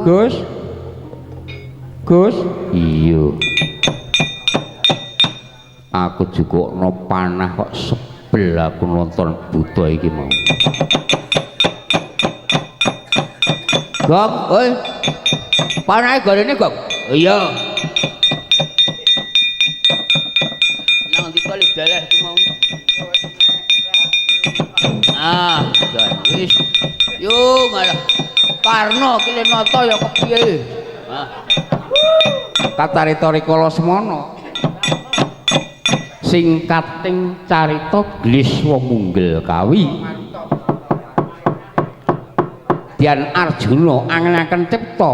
Gus. Gus, iya. Aku jukukno panah kok sebel aku nonton buta iki mau. Gong, oi. Panahe gorene, Gong. Iya. Nang ndi kali deleh ku mau. Ah, jan wis. Yo ngalah. Karno ki le nata ya kepiye? Ah. Kacarita rikala semana. Singkating carita Gliswa Munggel Kawi. Dian Arjuna angenaken cipta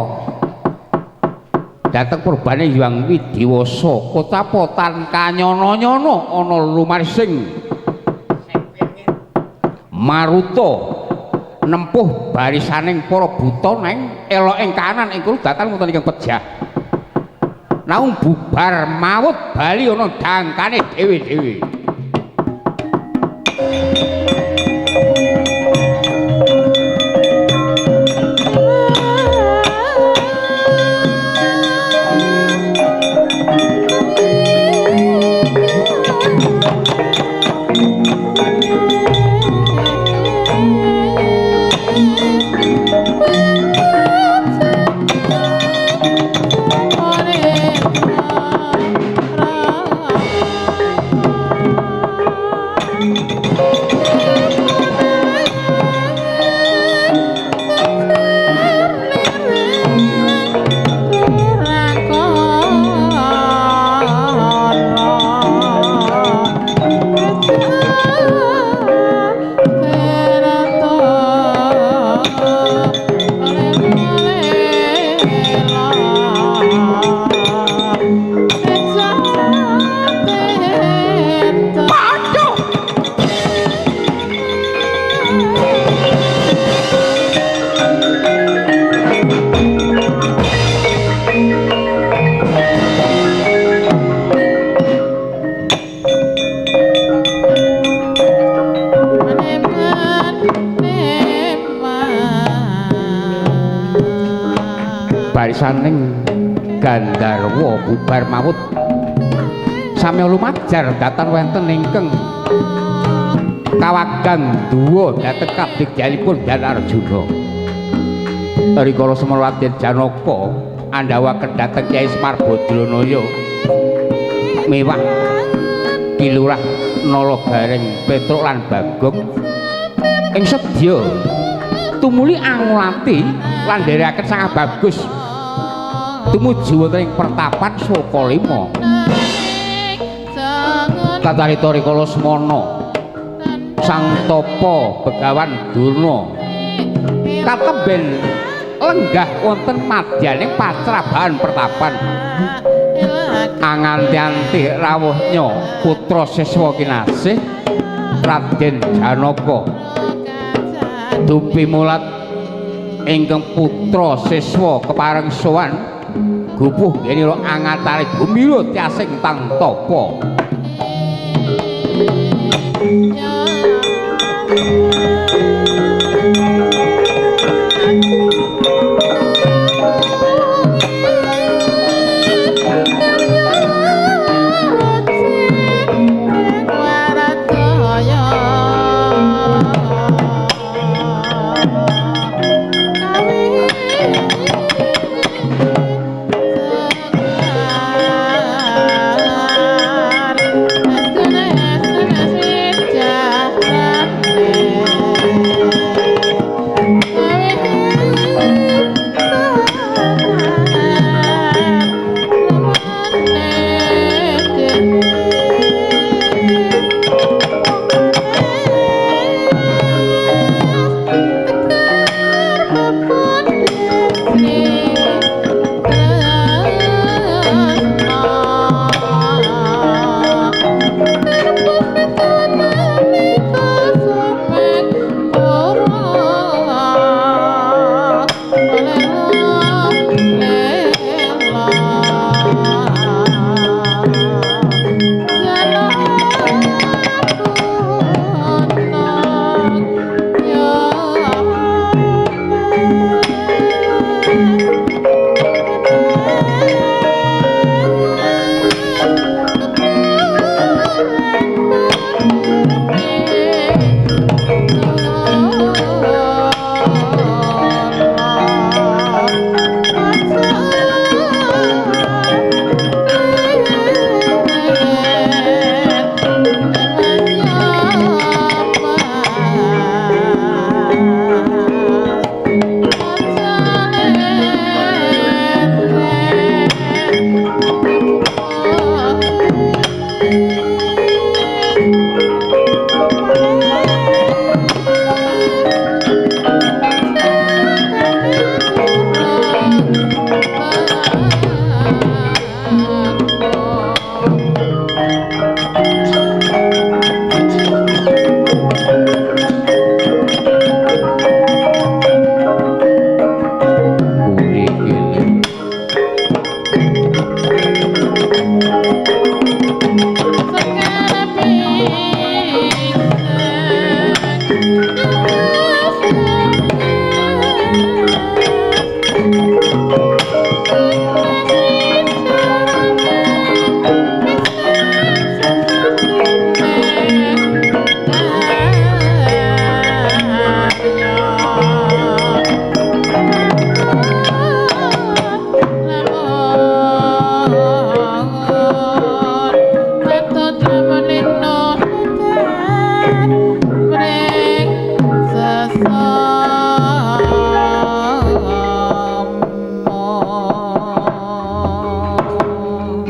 dhateng purbane Hyang Widiwasa kotapa tan kanyana-nyana ana lumarsing maruta nempuh barisaning para buta neng elok ing kanan ing kula datan wonten ingkang pejah naung bubar mawut bali ana dangkane dhewe-dhewe. Barisaning Gandharwa bubar mawut samya lumajar datan wonten ingkang kawagang duwa dhateng kadigyanipun Hyang Arjuna. Rikala semana Raden Janaka andhawaken dhateng Kyai Semar Badranaya mewah Ki Lurah Nala Gareng Petruk lan Bagong ing sedya tumuli angulati lan nderekaken sangat bagus tumuju wonten ing pertapan Sokalima. Kacarita rikala semana Sang Tapa Begawan Durna katemben lenggah wonten madyaning pacrabahan pertapan. Anganti-anti rawuhnya putra siswa kinasih Raden Janaka dupi mulat ingkang putra siswa kepareng sowan gupuh ngira angatare gumira tiasing tang tapa.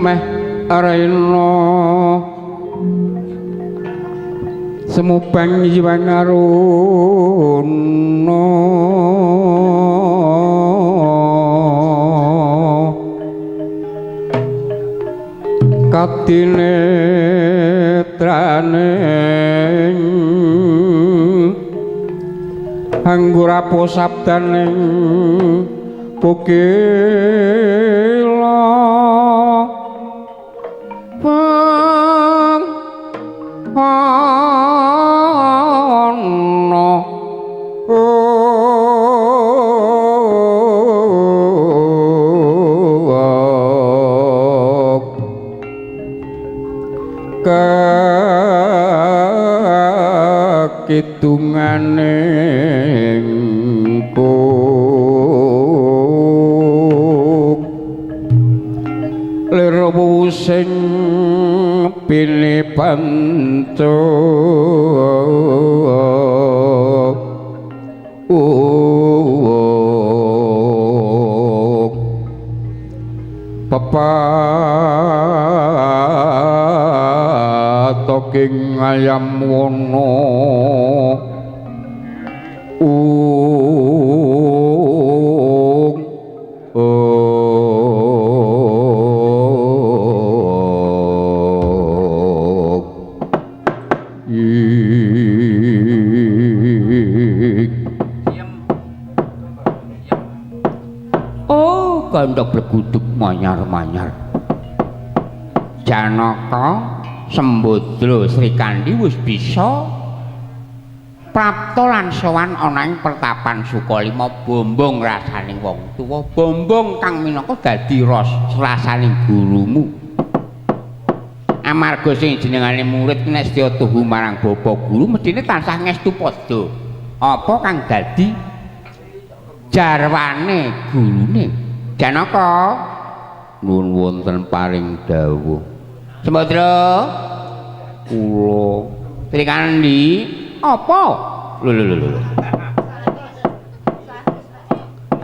Meh rena semubang jiwang aruna kadinetraning anggurapo sabdaning kukila ana kekidungane lir sing pilih bantu pepatoking ayam wono Kandha bleguduk manyar-manyar. Janaka Sembadra Srikandhi wis bisa prapta lan sowan ana ing pertapan Sukalima bombong rasaning wong tuwa, bombong kang minangka dadi rasaning gurumu. Amarga sing jenengane murid nek setya tuhu marang bapa guru mesthine tansah ngestu padha apa kang dadi jarwane gurune. Janaka nuwun wonten paring dawuh. Sembadra kula Srikandhi apa? Lho lho lho.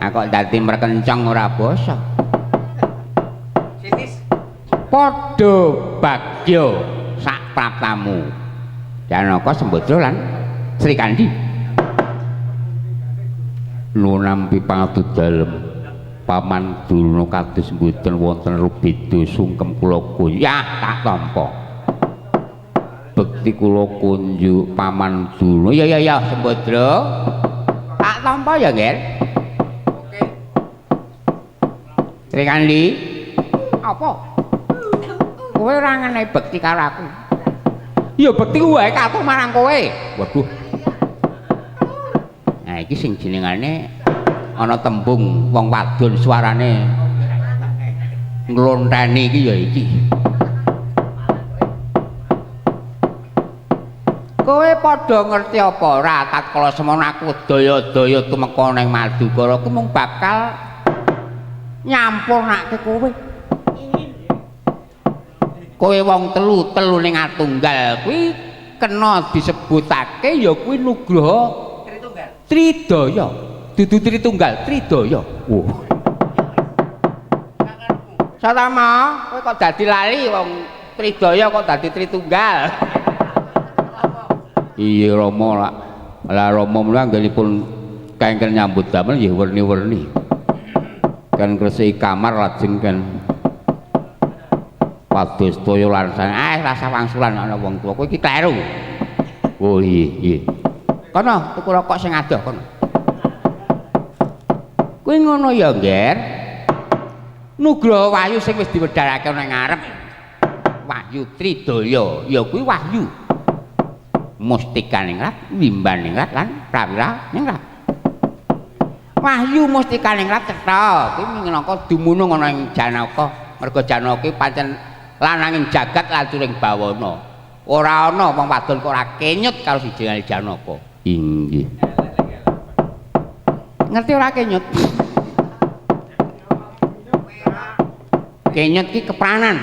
Aku kok dadi merkencong ora basa. Padha bagya sak praptamu. Janaka Sembadra lan Srikandhi. Nuwun nampi pangatur dalem. Paman Durna kados mboten wonten rubeda sungkem kula kunjuk. Ya tak tampa. Bekti kula kunjuk Paman Durna. Ya ya ya Sembadra. Tak tampa ya, Nger. Oke. Srikandhi, apa? Kowe ora ngenehi bekti karo aku. Ya bekti wae katuh marang kowe. Waduh. Nah iki sing jenengane ana tembung wong wadon suarane nglonteni iki ya iki. Kowe padha ngerti apa ora tatkala semono aku daya-daya tumeka ning Madukara ku mung bakal nyampurnake kowe. Kowe wong telu-telu ning atunggal kuwi kena disebutake ya kuwi nugraha Tritunggal. Tridaya. Dudu Tritunggal, Tridaya. Wah. Satama, kowe kok dadi lali wong Tridaya kok dadi Tritunggal. Iya Rama lak. Lah Rama menika anggenipun kengken nyambut damel nggih werni-werni. Kan ngresiki kamar lajeng kan pados toya lan rasa wangsulan ana wong tuwa. Kowe iki kleru. Oh iya iya. Kono tuku rokok sing adoh kono. Kuwi ngono ya, Ngger. Nugraha wahyu sing wis diwedharake nang ngarep. Wahyu Tridaya, ya kuwi wahyu. Mustikaningrat, Wimbaningrat lan Prawiraningrat. Wahyu Mustikaningrat cetha, kuwi minangka dumunung ana ing Janaka. Merga Janaka kuwi pancen lananging jagat lancuring bawana. Ora ana wong wadon kok ora kenyut karo sijine Janaka. Inggih. Ngerti ora kenyut? Kenyut ki kepranan.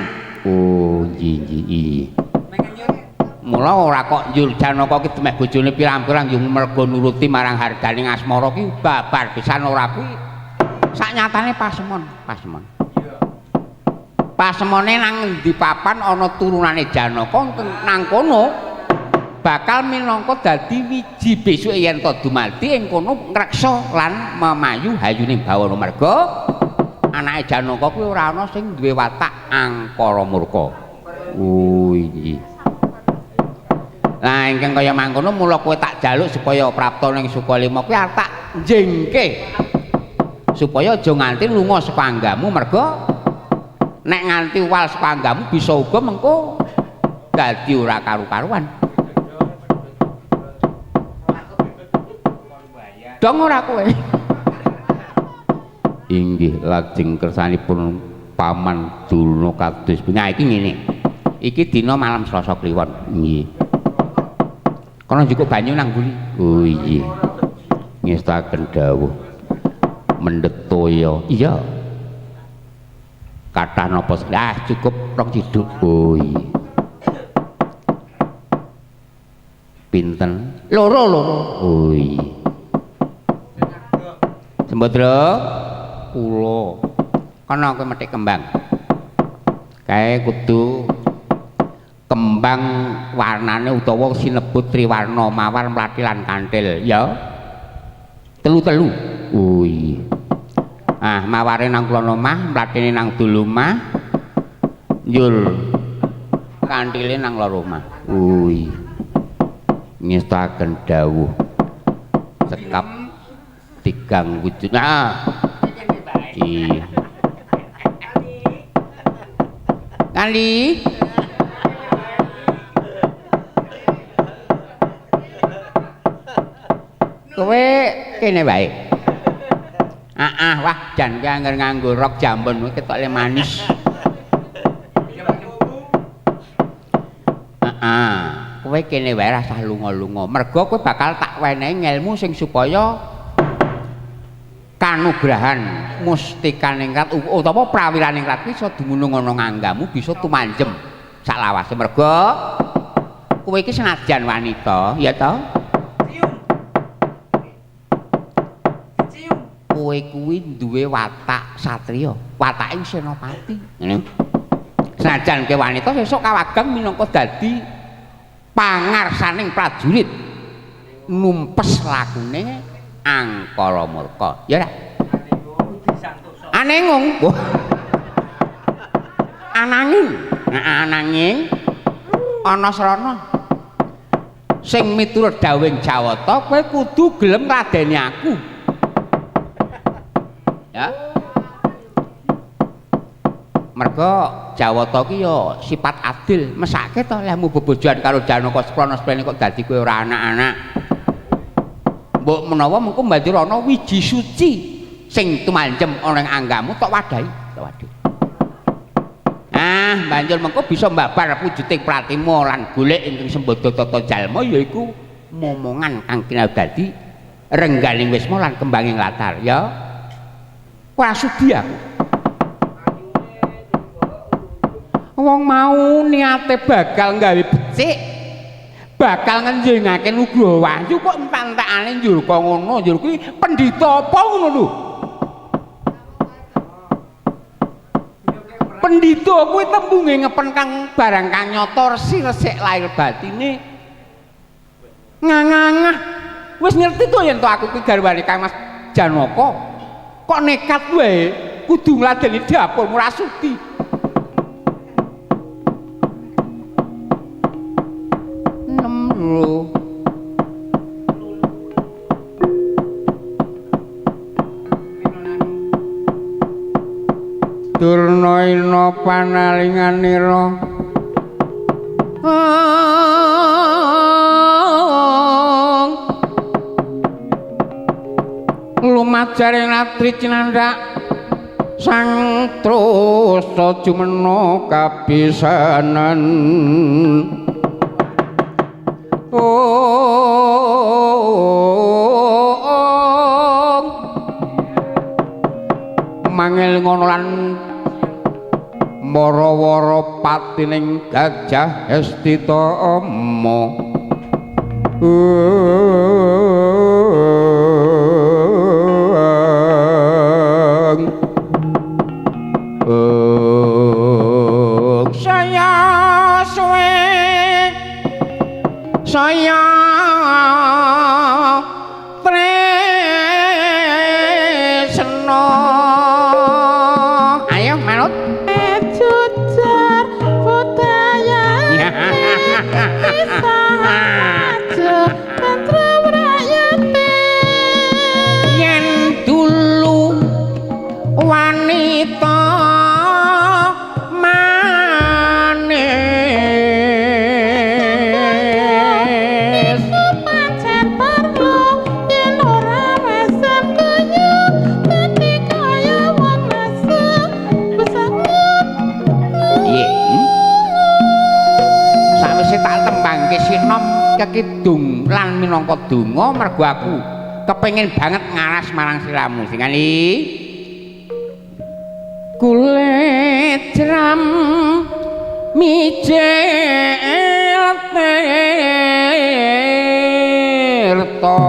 Oh, nggih nggih iya. Mula ora kok njur Janaka ki demeh bojone pirang-pirang yo mergo nuruti marang harganing asmara ki babar pisan ora kuwi. Saknyatane pasemon, pasemon. Pasemone nang endi papan ana turunane Janaka nang kono bakal minangka dadi wiji besuke yen to dumadi ing kono ngreksa lan memayu hayuning bawana merga anake Janaka kuwi ora ana sing duwe watak angkara murka. Oh iya. Lah ingkang kaya mangkono mula kowe tak jaluk supaya prapta ning Sukalima kuwi arep tak njengke. Supaya aja nganti lunga saka anggamu merga nek nganti wal saka anggamu bisa uga mengko dadi ora karu-karuan. Dong ora kowe. Inggih lajeng kersanipun Paman Durna kados. Nah iki ngene. Iki dina malam Selasa Kliwon. Nggih. Kono njukuk banyu nang mburi. Oh iya. Ngestaken dawuh. Mendhet toya. Iya. Kathah napa? Ah cukup rong ciduk. Oh iya. Pinten? Loro-loro. Oh iya. Sembadra kula. Kono kowe methik kembang. Kae kudu kembang warnane utawa sinebut triwarna mawar mlati lan kantil ya. Telu-telu. Oh iya. Ah maware nang kulon omah, mlatine nang dul omah. Njur kantile nang lor omah. Oh iya. Ngestaken dawuh. Cekap tigang wujud. Nah. Iya. Kali. Kowe kene wae. Ah wah jan kowe angger nganggo rok jambon kuwi ketoke manis. Heeh. Kowe kene wae rasah lunga-lunga. Mergo kowe bakal tak wenehi ngelmu sing supaya kanugrahan mustikaningrat utawa prawiraningrat kuwi iso dumunung ana nganggamu bisa tumanjem saklawase. Mergo kowe iki senajan wanita, ya to? Kowe kuwi duwe watak satriya, watake senopati. Ngene. Senajan kowe wanita sesuk kawagang minangka dadi pangarsaning prajurit numpes lakune angkara murka. Ya ora? Anengung. Ananging, ananging ana srana sing miturut dawuhing Jawata kowe kudu gelem ngladeni aku. Ya. Mergo Jawata ki ya sifat adil, mesake to lehmu bebojoan karo Janaka Seprana seprene kok dadi kowe ora anak-anak. Mbok menawa mengko banjur ana wiji suci sing tumanjem ana ing anggamu tok wadahi, tok wadahi. Ah, banjur mengko bisa mbabar wujuting pratima lan golek ingkang sembada tata jalma yaiku momongan kang kinal dadi rengganing wisma lan kembanging latar, ya. Ora sudi aku. Wong mau niate bakal gawe becik, bakal ngenjingake Nugroho Wahyu kok entek-entekane njur kok ngono, njur kuwi pendhita apa ngono lho. Pendhita kuwi tembunge ngepen kang barang kang nyata resi-resik lahir batine. Ngangangah. Wis ngerti to yen to aku kuwi garwane Kang Mas Janaka. Kok nekat wae kudu ngladeni dapur ora sudi. Nem lho. Durna ina panalinganira. Lumajaring latri cinandhak sang trusa jumena kabisanan. Mangel ngono lan mara-wara patining Gajah Hestita Ama. kekidung lan minangka donga mergo aku kepengin banget ngaras marang sliramu. Singani kulit jeram mijil tirta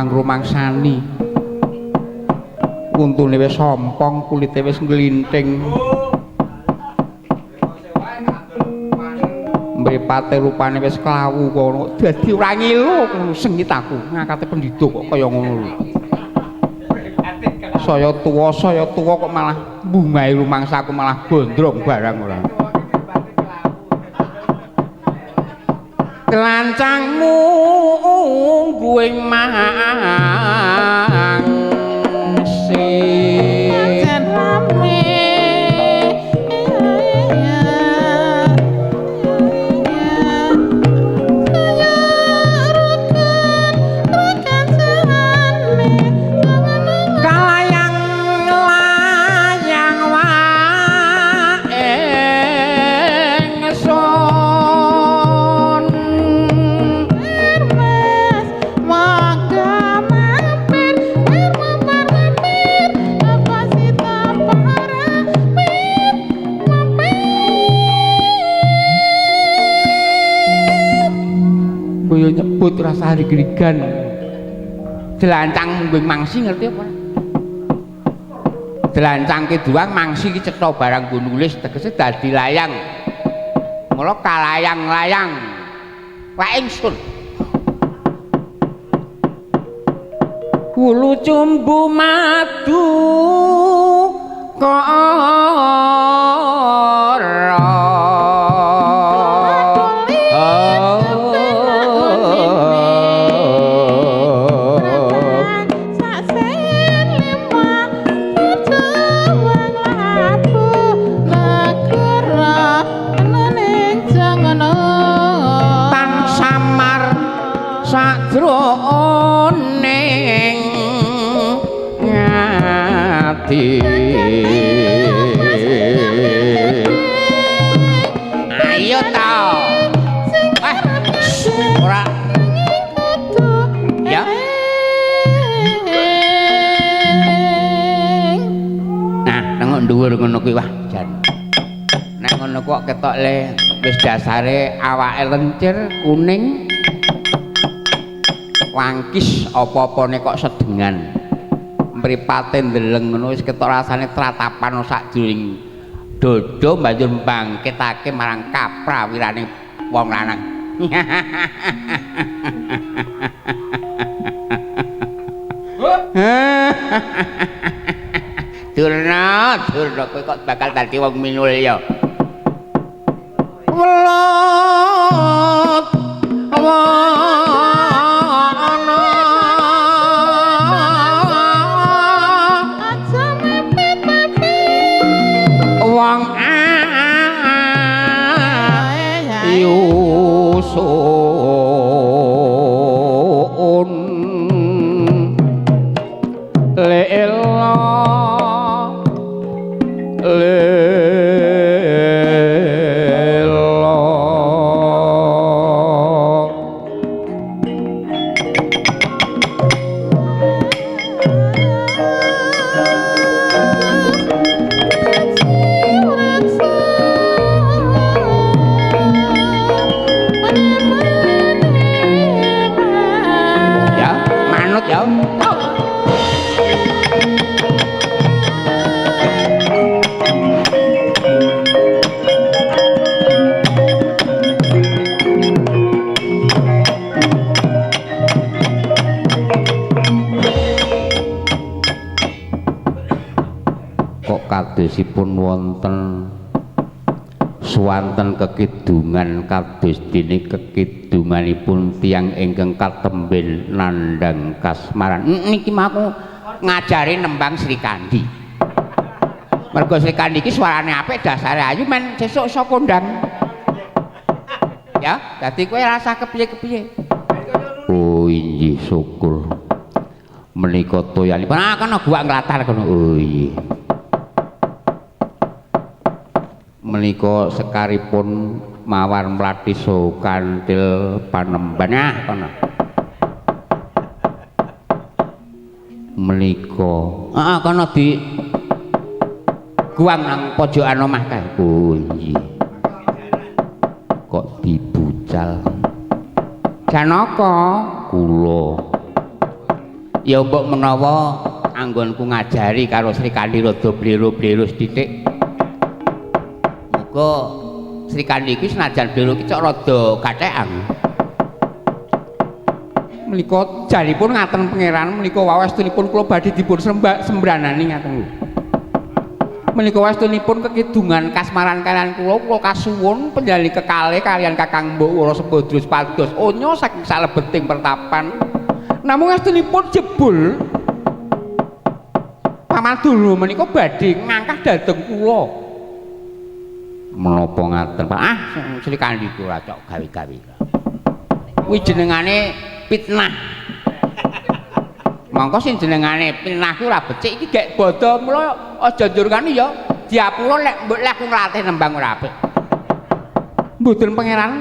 rumangsani untune wis sompong, kulite wis nglinting, mripate rupane wis klawu kono dadi ora ngilu sengit aku ngakate pendhita kok kaya ngono lho. Saya tuwa kok malah bungahe rumangsaku malah gondrong barang ora. Telancangmu ungguing mangsi kalayang layang wae ingsun. Kaya nyebut rasa rig-rigan. Delancang mungguing mangsi ngerti apa? Delancang keduang mangsi ki cetha barang nggo nulis tegese dadi layang. Mula kalayang-layang wae ingsun. Wulu cumbu madu kara sakjroning ati. Ayo ta. Ora. Ya. Nah, nang dhuwur ngono kuwi wah jan. Nek ngono kok ketok le wis dasare awake lencir kuning. Wangkis apa-apane kok sedengan. Mripate ndeleng ngono wis ketok rasane tratapan sakjroning dodo banjur bangkitake marang kaprawirane wong lanang. Durna, Durna kowe kok bakal dadi wong minulya. Welut wong ayu sun lela lela kadosipun wonten suwanten kekidungan kados dene kekidunganipun tiyang ingkang katemben nandhang kasmaran. Niki mau ngajari nembang Srikandi. Mergo Srikandi iki suarane apik, dasare ayu, men sesuk iso kondang. Ya, dadi kowe rasah kepiye-kepiye. Oh inggih syukur. Menika toyanipun ah kono gua nglatar kono. Oh iya. Menika sekaripun mawar mlati saha kanthil panemban ah kono. Menika heeh kono di guang nang pojokan omah kae. Oh iya. Kok dibucal. Janaka kula. Ya mbok menawa anggonku ngajari karo Srikandi rada blero-blero sithik. Muga Srikandi iki senajan blero iki cok rada gathekan. Menika janipun ngaten pangeran, menika wawastunipun kula badhe dipun sembranani ngaten lho. Menika wastunipun kekidungan kasmaran kalian kula, kula kasuwun panjenengan kekalih kalian Kakang Mbok Wara Sembadra supados onya saking salebeting pertapan. Namung astunipun jebul Paman Durna menika badhe ngangkah dhateng kula. Menapa ngaten, Pak? Ah, Srikandi ku ora cok gawe-gawe. Kuwi jenengane fitnah. Mongko sing jenengane fitnah ku ora becik iki gek bodho, mula aja njurkani ya diapura lek mbok lek aku nglatih nembang ora apik. Mboten pangeran,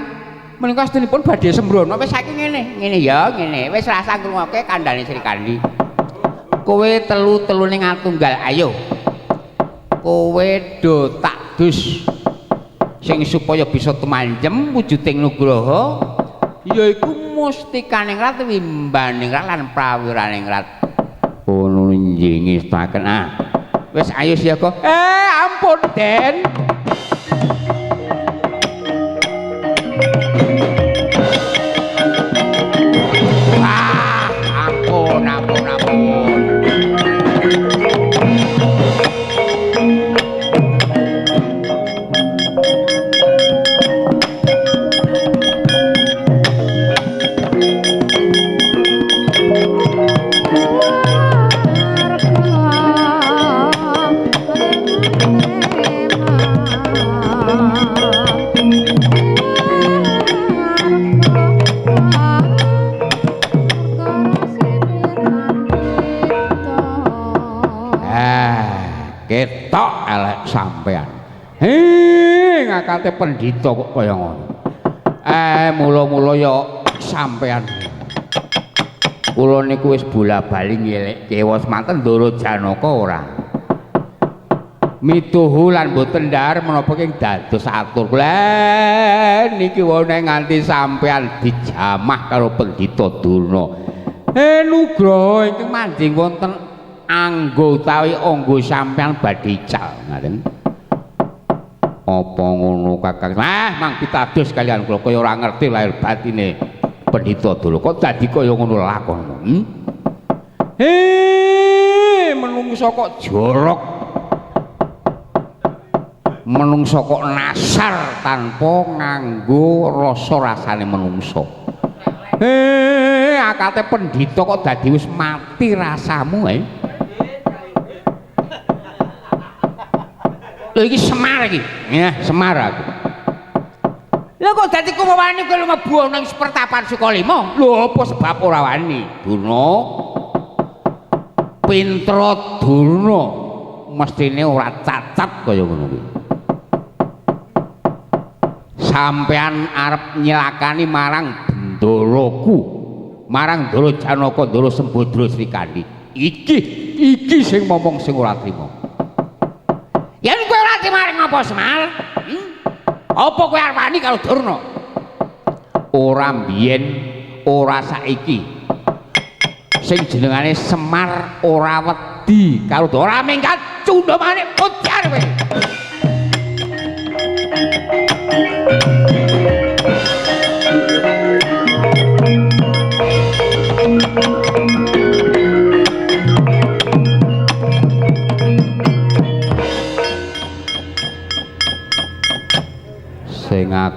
menika astunipun badhe sembrono wis saiki ngene, ngene ya, ngene. Wis rasa ngrungokke kandhane Srikandi. Kowe telu-telune ngatunggal, ayo. Kowe do tak dus sing supaya bisa tumanjem wujuding nugraha yaiku mustikaning rat wimbaning rat lan prawiraning rat. Oh nggih ngestaken ah. Wis ayo siaga. Ampun, Den. Ah, ampun, ampun, ampun. Ketok elek sampean. Hei, ngakate pendhita kok kaya ngono. Mula-mula ya sampean. Kula niku wis bola-bali nyelekke wos manten Ndara Janaka ora. Mituhu lan boten ndhar menapa ing dados atur. Lha niki wone nganti sampean dijamah karo pendhita Durna. Nugraha ingkang manjing wonten anggo utawi anggo sampean badhe ical ngaten. Apa ngono Kakang? Ah, mang pitados kalian kula kaya ora ngerti lahir batine pendhita Durna kok dadi kaya ngono lakonmu. Menungso kok jorok. Menungso kok nasar tanpa nganggo rasa rasane menungso. Akate pendhita kok dadi wis mati rasamu eh. Lho iki Semar iki. Ya, Semar aku. Lho kok dadi kowe wani kowe mlebu ana ing pertapan Sukalima? Lho apa sebab ora wani? Durna. Pintra Durna mestine ora cacat kaya ngono kuwi. Sampean arep nyilakani marang bendaraku, marang Ndara Janaka, Ndara Sembadra Srikandi. Iki iki sing momong sing ora trima. Yen kowe ora maring apa Semar? Apa kowe arep wani karo Durna? Ora mbiyen, ora saiki. Sing jenengane Semar ora wedi karo Durna. Ora minggat cundha manik ujar kowe.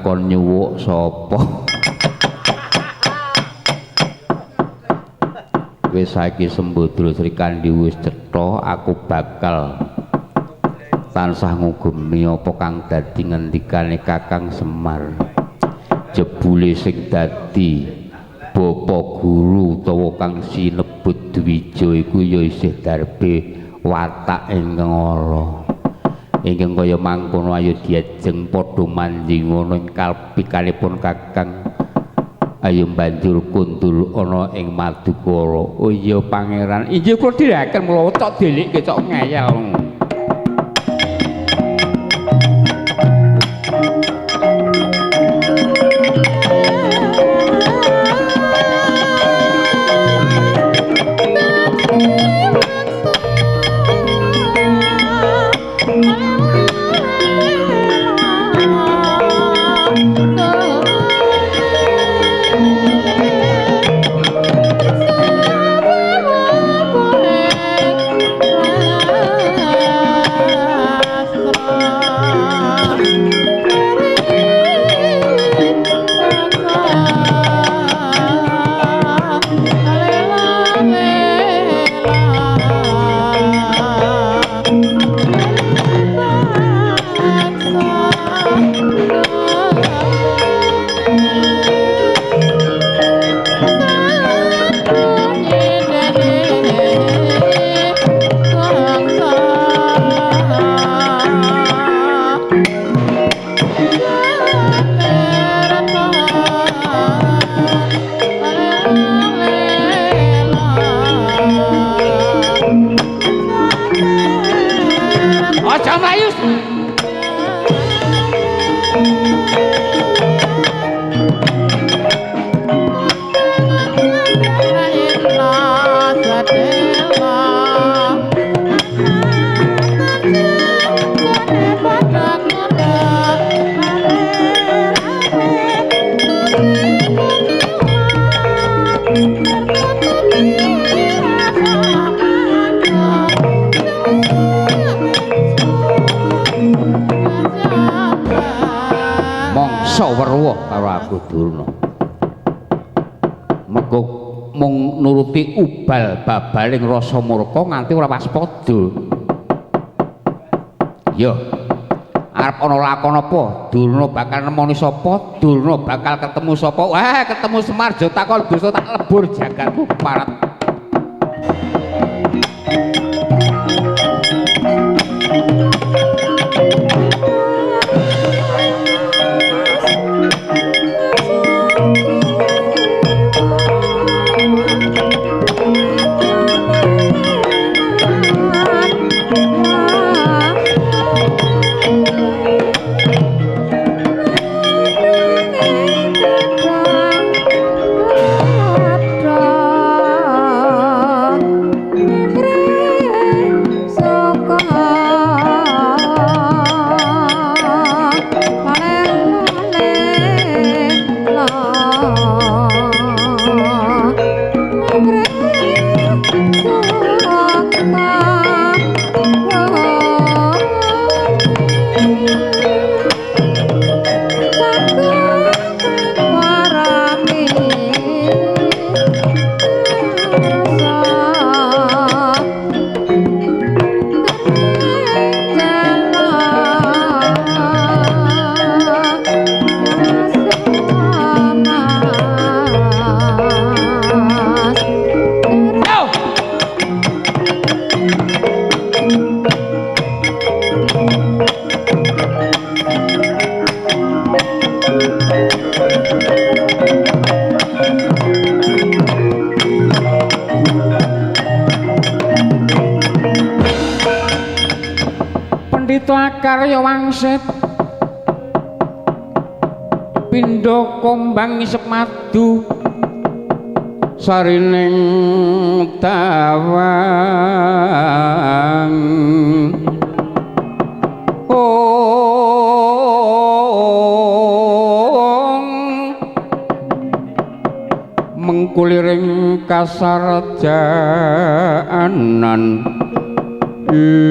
kon nyuwuk sapa. Wis saiki Sembadra Srikandhi wis cetha, aku bakal tansah ngugemi apa kang dadi ngendikane Kakang Semar. Jebule sing dadi bapa guru utawa kang sinebut Dwija iku ya isih darbe watak ingkang ala. Ingkang kaya mangkono ayo diajeng padha manjing ana ing kalpikanipun Kakang. Ayo banjur kundul ana ing Madukara. Oh iya pangeran, inggih kula dherekaken mula cok delikke cok ngeyel. Mongso weruh karo aku Durna. Mergo mung nuruti ubal babaling rasa murka nganti ora waspada. Yo, arep ana lakon apa? Durna bakal nemoni sapa? Durna bakal ketemu sapa? Wah, ketemu Semar Jotakon dosa tak lebur jagatku keparat. Pendhita Akarya wangsit pindha kombang ngisep madu sarining tawang. Ong mengkuliring kasarjaanan ing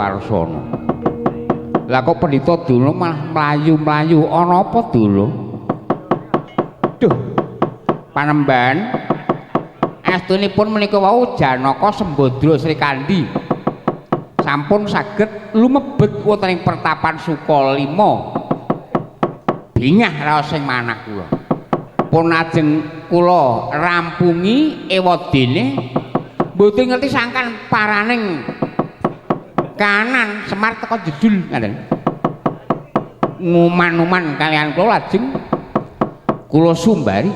Warsana. Lah kok Pendhita Durna malah mlayu-mlayu ana apa Durna? Duh. Panembahan estunipun menika wau Janaka Sembadra Srikandhi sampun saged lumebet wonten ing pertapan Sukalima. Bingah raos ing manah kula. Pun ajeng kula rampungi ewadene mboten ngerti sangkan paraning kanan Semar teka jedul ngaten. Nguman-uman kalian kula lajeng kula sumbari.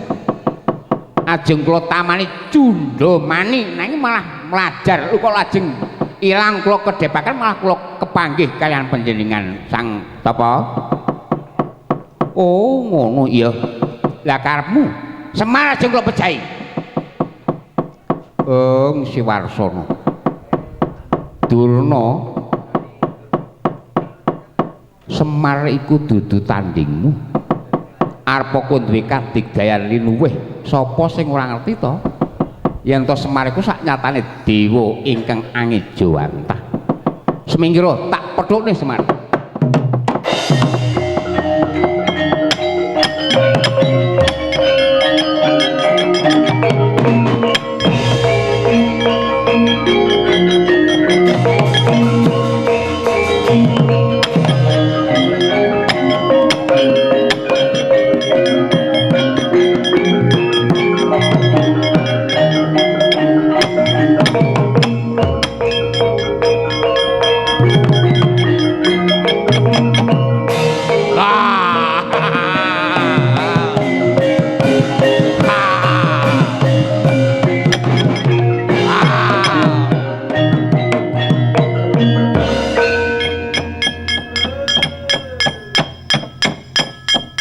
Ajeng kula tamani cundhamani nanging malah mlajar kok lajeng ilang kula kedhepaken malah kula kepanggih kalian panjenengan Sang Tapa. Oh ngono iya. Lah karepmu Semar ajeng kula pejahi. Eng Si Warsana. Durna, Semar iku dudu tandingmu. Arep kok duwe kadigdayan linuwih, sapa sing ora ngerti to? Yen to Semar iku sak nyatane dewa ingkang angejawantah. Semingkira tak pethukne Semar.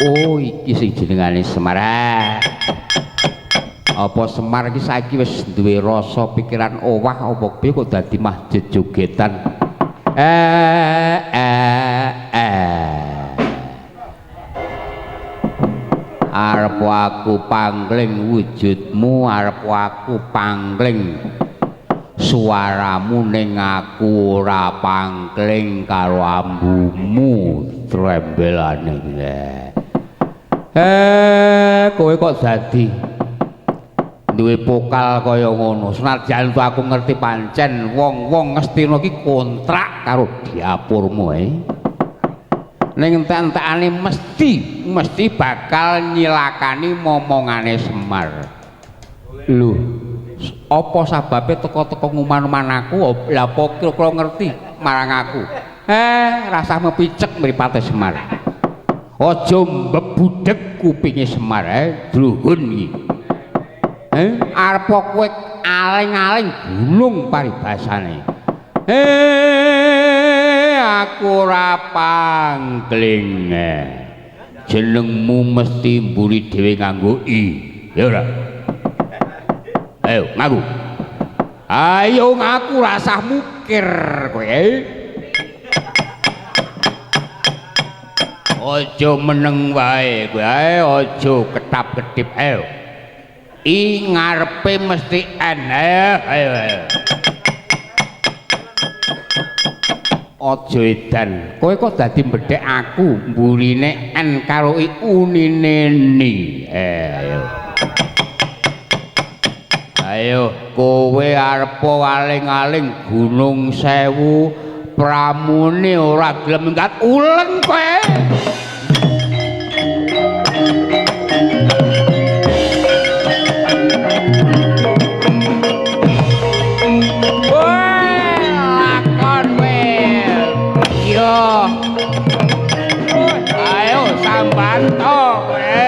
Oh iki sing jenengane Semar. Apa Semar iki saiki wis duwe rasa pikiran owah apa piye kok dadi mah jejogetan. Arep aku pangling wujudmu, arep aku pangling suaramu ning aku ora pangling karo ambumu trembelane. Kowe kok dadi duwe pokal kaya ngono. Senajan to aku ngerti pancen wong-wong Ngastina iki kontrak karo dapurmu ae. Ning entek-entekane mesti bakal nyilakani momongane Semar. Lho, apa sababe teka-teka nguman-uman aku? Lah apa kira-kira ngerti marang aku? Rasah mepicek mripate Semar. Aja mbebudhek kupinge Semar druhun iki. Arep kowe aling-aling gunung paribasane. Aku ora pangling. Jenengmu mesti mburi dhewe nganggo i. Ya ora? Ayo ngaku. Ayo ngaku rasah mukir kowe. Aja meneng wae kowe, aja ketap-ketip ayo. I ngarepe mesti N. Ayo ayo. Aja edan. Kowe kok dadi mbedhek aku mburine N karo I unine ni. Ayo. Ayo kowe arep aling-aling Gunung Sewu pramune ora gelem minggat ulen kowe. Lakon kowe. Yo. Ayo sambanto kowe.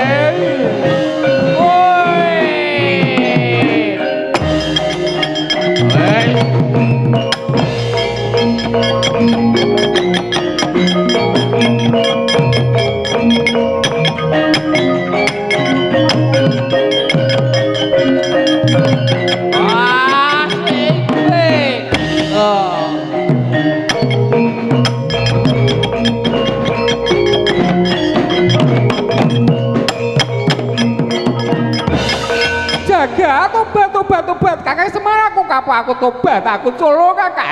Jaga tobat tobat tobat kakek Semar aku kapok aku tobat, aku colo Kakang.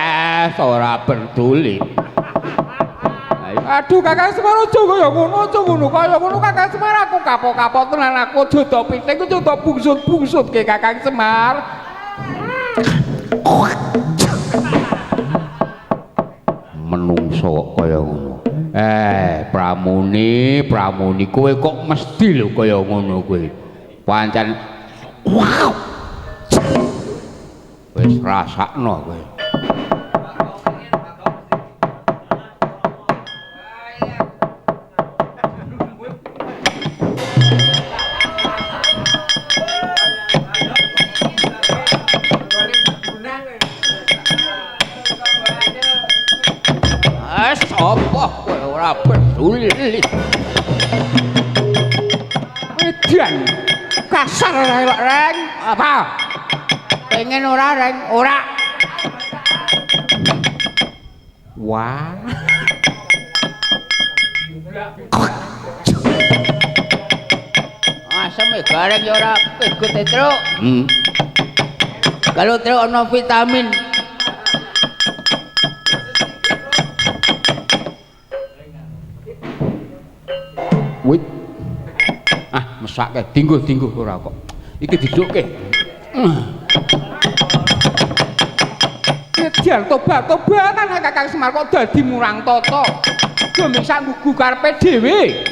Ora peduli. Aduh Kakang Semar aja kaya ngono, aja ngono kaya ngono Kakang Semar aku kapok-kapok tenan aku aja tok piting, aja tok bungsut-bungsutke Kakang Semar. Menungso kaya ngono. Pramuni, Pramuni kowe kok mesti lho kaya ngono kowe. Pancen wow. Wis rasakno kowe. Apa kowe ora peduli. Edan kasar ora elok Reng. Apa? Pengen ora Reng? Ora. Wah. Asem gareng ya ora kegut Truk. Kalau Truk ana vitamin. Wit. Ah, mesake dinggo-dinggo ora kok. Iki didukke. Edan tobat-tobatan Kakang Semar kok dadi murang tata. Do sak nggugu karepe dhewe.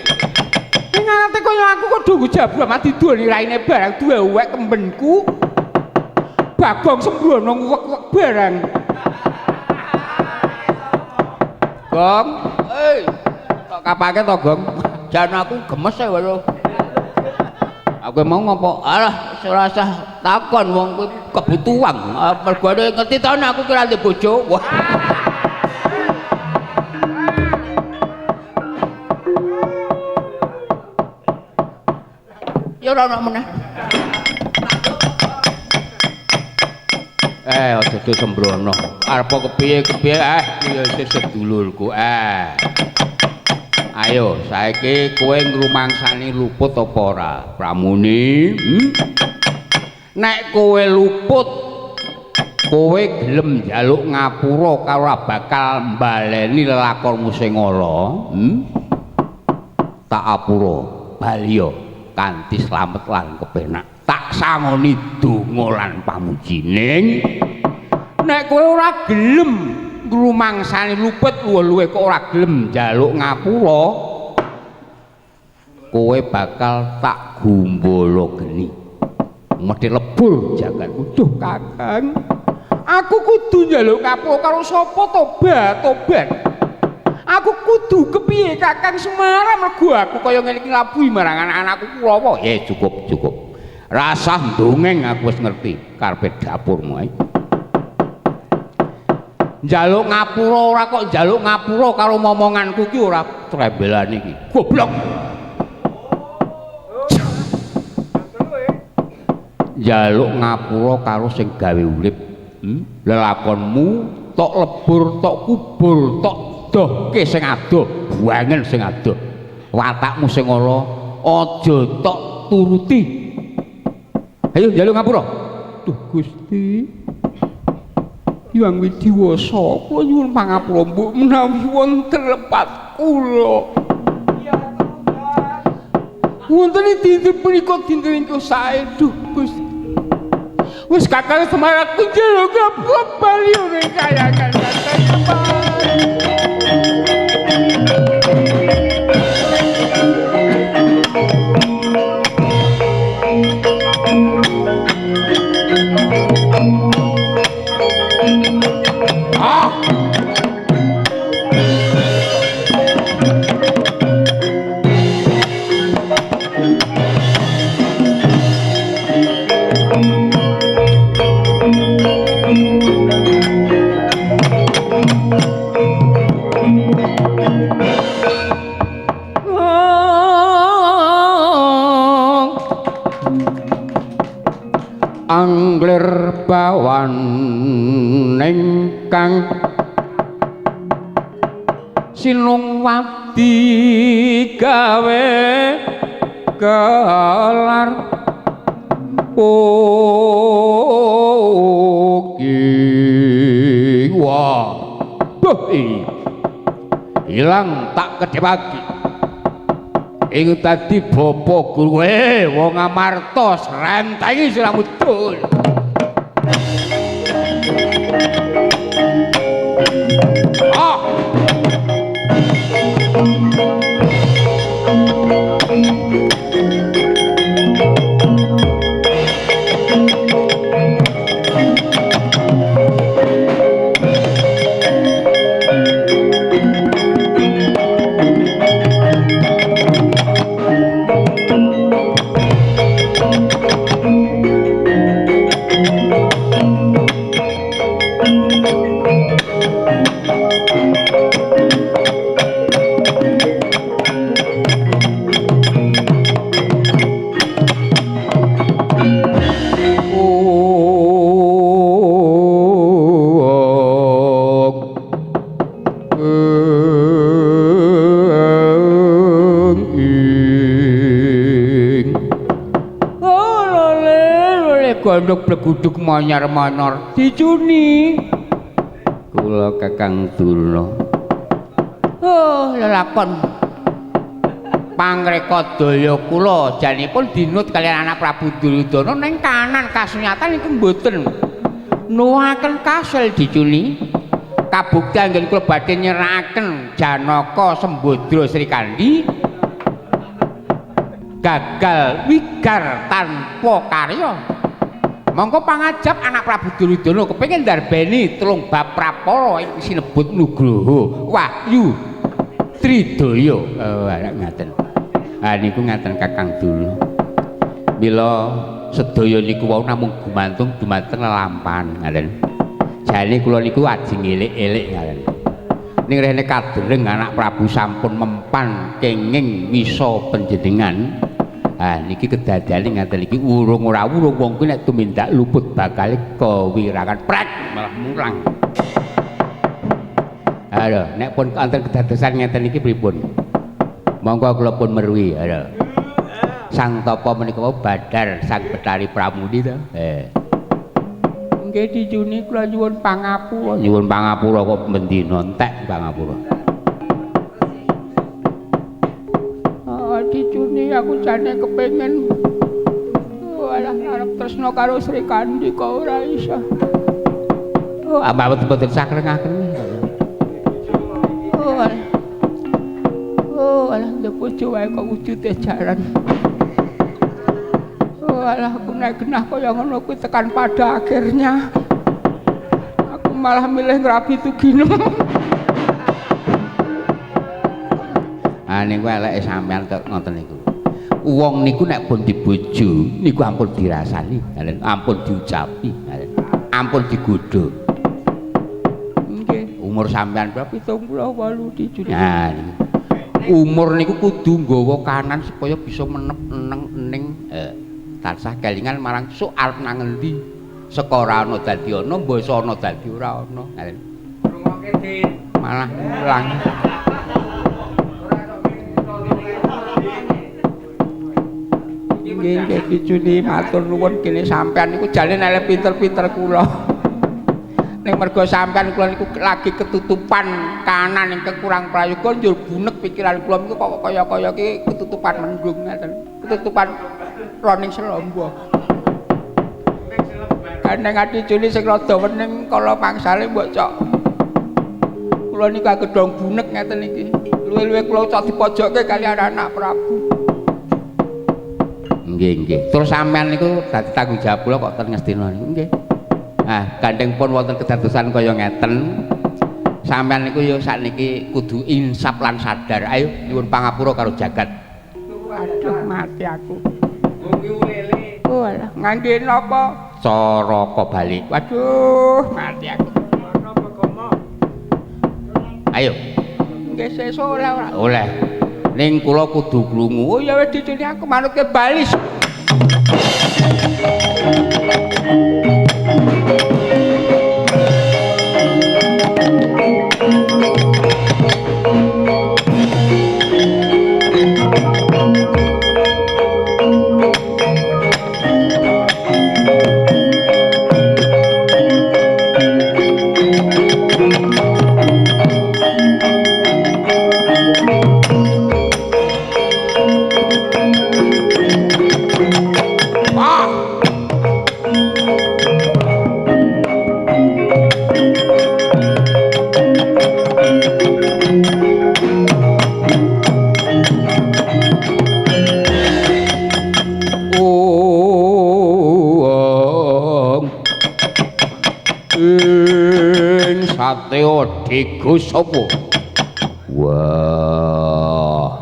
Ning nganti kaya aku kok do jabur mati doli raine barang duwe wek kembenku. Bagong sembrono nguwek-uwek barang. Gong, tok kapake to, Gong? Jan aku gemes e lho. Aku mau ngopo? Alah, ora usah takon wong kuwi kebutuhan. Mergane ngerti to nek aku ki ora ndek bojo. Wah. Ya ora ono meneh. Aja do sembrono. Arep kepiye-kepiye ya isih sedulurku. Ayo, saiki kowe ngrumangsani luput apa ora, Pramuni? Nek kowe luput, kowe gelem njaluk ngapura karo ora bakal mbaleni lelakonmu sing ala, Tak apura, baliya kanthi slamet lan kepenak. Tak sangoni donga lan pamujining. Nek kowe ora gelem ngrumangsani luput luwe-luwe kok ora gelem njaluk ngapura, kowe bakal tak gumbala geni. Mesti lebur jagatku. Duh Kakang, aku kudu njaluk ngapura karo sapa tobat, tobat. Aku kudu kepiye Kakang Semar mergo aku kaya ngene iki nglabuhi marang anak-anakku Kurawa. Cukup, cukup. Rasah ndongeng aku wis ngerti karepe dapurmu ae. Njaluk ngapura ora kok njaluk ngapura karo momonganku ki ora trembelan iki. Goblok. Njaluk ngapura karo sing gawe urip. Lelakonmu tok lebur, tok kubur, tok dohke sing adoh, buangen sing adoh. Watakmu sing ala aja tok turuti. Ayo njaluk ngapura. Duh Gusti. Hyang Widiwasa, kula nyuwun pangapura mbok menawi wonten lepat kula. Wonten dinten punika dinten ingkang sae, duh Gusti. Wis Kakang Semar aku njaluk ngapura bali ning kayangan Kakang Semar. Anglir bawan ingkang sinung wadi gawe gelar ugi Buh iki. Ilang tak kedhepake. Iku dadi bapa guru wong Amarta srentengi siramu dul. Ah. Gondok bleguduk manyar-manor dicuni kula Kakang Durna. Oh, lelakon pangrekodaya kula janipun dinut kaliyan anak Prabu Duryudana ning kanan kasunyatan iku mboten nuwaken kasil dicuni. Kabukti anggen kula badhe nyerakaken Janaka Sembadra Srikandhi gagal wigar tanpa karya. Mongko pangajap anak Prabu Duryudana kepengin ndarbeni telung bab prapara ing sinebut Nugroho Wahyu Tridaya. Oh, ngaten. Ah niku ngaten Kakang Durna. Mila sedaya niku wau namung gumantung dumateng lelampahan ngaten. Jane kula niku ajeng elik-elik ngaten. Ning rene kadereng anak Prabu sampun mempan kenging misa panjenengan. Ah niki kedadane ngaten iki urung ora urung wong kuwi nek tumindak luput bakal kewirangan prek malah murang. Aduh, nek pun wonten kedadosan ngeten iki pripun? Monggo kula pun meruhi. Aduh. Sang Tapa menika Badar Sang Betari Pramudi to. Nggih dicuni kula nyuwun pangapura. Nyuwun pangapura kok bendina entek pangapura. Dicuni aku jane kepengin walah arep tresna karo Srikandhi kok ora iso. Oh, ambawet mboten sakrengaken. Oh, alah. Oh, alah ndek bojo wae kok wujude jaran. Oh, alah aku nek genah kaya ngono kuwi tekan pada akhirnya aku malah milih ngrabi Tuginem. Ah niku eleke sampean kok ngoten niku. Wong niku nek pun dibojo niku ampun dirasani, ampun diucapi, ampun digodho. Nggih, umur sampean berapa? 78 dicuni. Nah, umur niku kudu nggawa kanan supaya bisa menep eneng ening tansah kelingan marang sok arep nang ngendi. Saka ora ana dadi ana, mbasa ana dadi ora ana. Rungokke Din. Malah mulang. Nggih, nggih dicuni matur nuwun kene sampean niku jane nek pinter-pinter kula. Ning mergo sampean kula niku lagi ketutupan kanan ingkang kurang prayoga njur bunek pikiran kula niku kok kaya-kaya iki ketutupan mendung ngaten. Ketutupan roning selombo. Gandeng ati culi sing rada wening kala mangsale mbok cok. Kula niku gedhong bunek ngeten iki. Luwe-luwe kula cok dipojokke kaliyan anak Prabu. Nggih, nggih. Terus sampean niku dadi tanggung jawab kula kok ten Ngastina niku nggih. Ah, gandeng pun wonten kedadosan kaya ngeten. Sampean niku ya sakniki kudu insaf lan sadar. Ayo nyuwun pangapura karo jagat. Waduh, mati aku. Oh, alah, ngangge napa? Caraka balik. Waduh, mati aku. Ayo. Nggih sesuk oleh ora? Oleh. Ning kula kudu krungu. Oh ya wis dicuni aku manutke balis. Satya Dego sapa? Wah.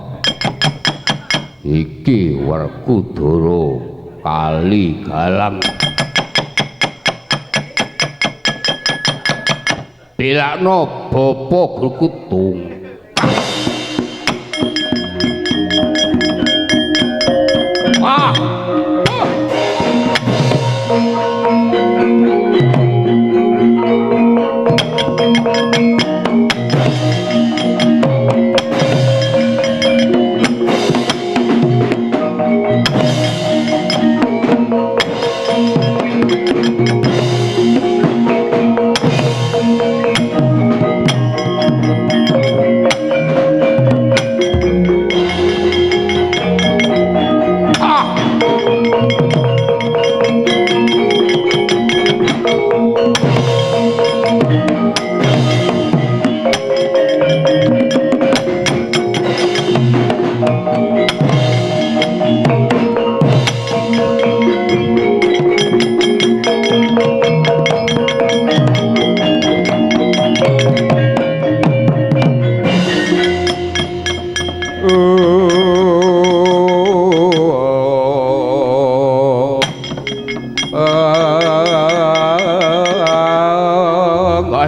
Iki Werkudara Kali Galang. Bilakno bapa guruku tung. Ah.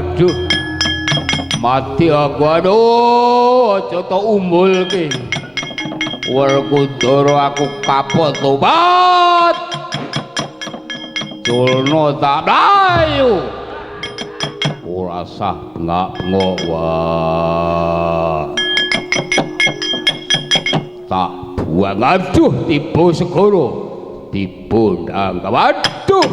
Aduh, mati aku, aduh, aja tok umbul ki. Werkudara aku kapok tobat. Culno tak mlayu. Ora sah bengak-bengok wah. Tak buang, aduh, tiba segara, tiba ndang, aduh.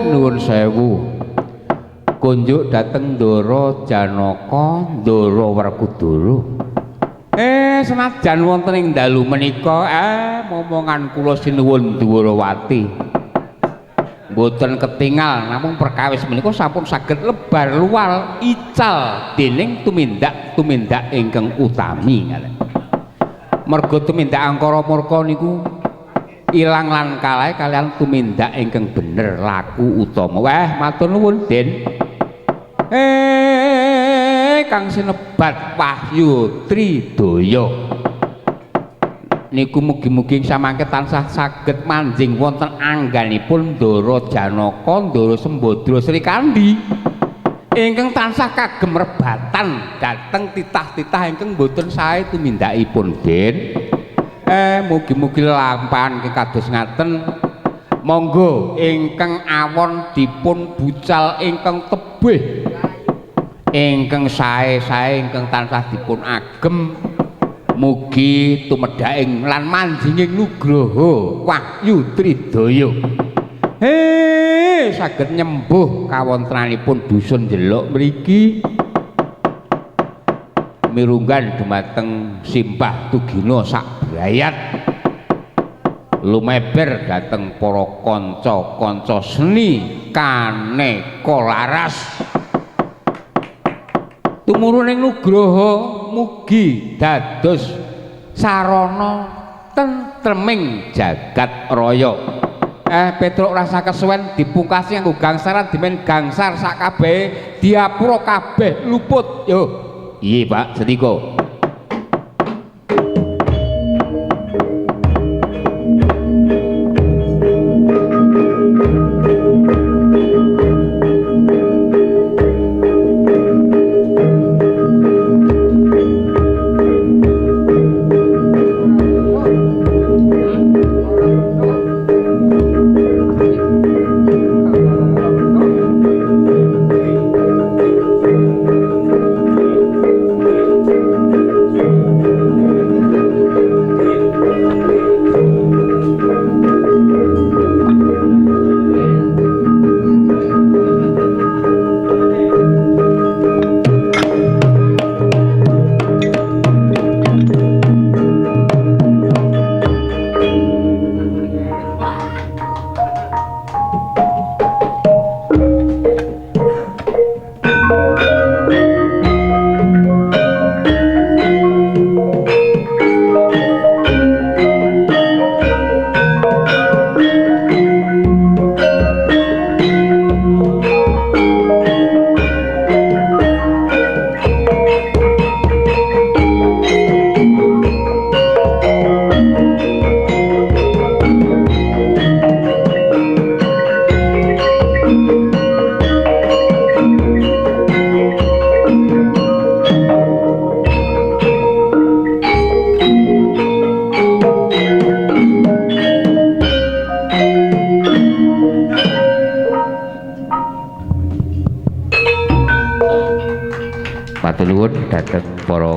Nuwun sewu. Kunjuk dhateng Ndara Janaka, Ndara Werkudara. Senajan wonten ing dalu menika momongan kula sinuwun Dwarawati mboten ketingal namung perkawis menika sampun saged lebar luwal ical dening tumindak-tumindak ingkang utami ngaten. Merga tumindak angkara murka niku ilang lan kalahe kalian tumindak ingkang bener laku utama. Wah, matur nuwun, Den. Kang sinebat Wahyu Tridaya niku mugi-mugi samangke tansah saged manjing wonten angganipun Ndara Janaka, Ndara Sembadra Srikandhi ingkang tansah kagem rebatan dhateng titah-titah ingkang boten sae tumindakipun, Den. Mugi-mugi lampahan ingkang kados ngaten monggo ingkang awon dipun bucal ingkang tebih ingkang sae-sae ingkang tansah dipun agem mugi tumedhaking lan manjinging nugroho Wahyu Tridaya saged nyembuh kawontenanipun dusun Jelok mriki mirunggan dumateng Simbah Tugino sak brayat lumeber dhateng para kanca-kanca seni kaneka laras tumuruning nugroho mugi dados sarana tentreming jagat raya. Petruk rasa kesuwen dipungkasi nganggo gangsaran dimen gangsar sak kabehe diapura kabeh luput. Yo. Iya, Pak, sendika.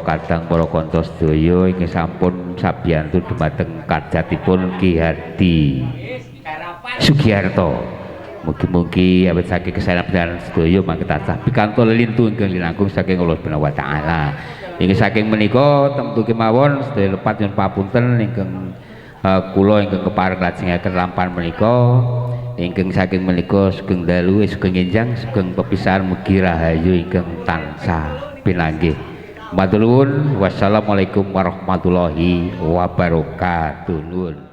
Kadang para kanca sedaya ingkang sampun sabiyantu dumateng kajatipun Ki Hardi Sugiarto. Mugi-mugi awit saking kesaenan sedaya mangke tansah pikantuk lelintu ingkang linangkung saking Allah Subhanahu wa taala. Ingkang saking menika temtu kemawon sedaya lepat nyuwun papunten ingkang kula ingkang kepareng lajengaken lampahan menika. Ingkang saking menika sugeng dalu, sugeng enjang, sugeng pepisahan, mugi rahayu ingkang tansah pinanggih. Matur nuwun. Wassalamualaikum warahmatullahi wabarakatuh. Nuwun.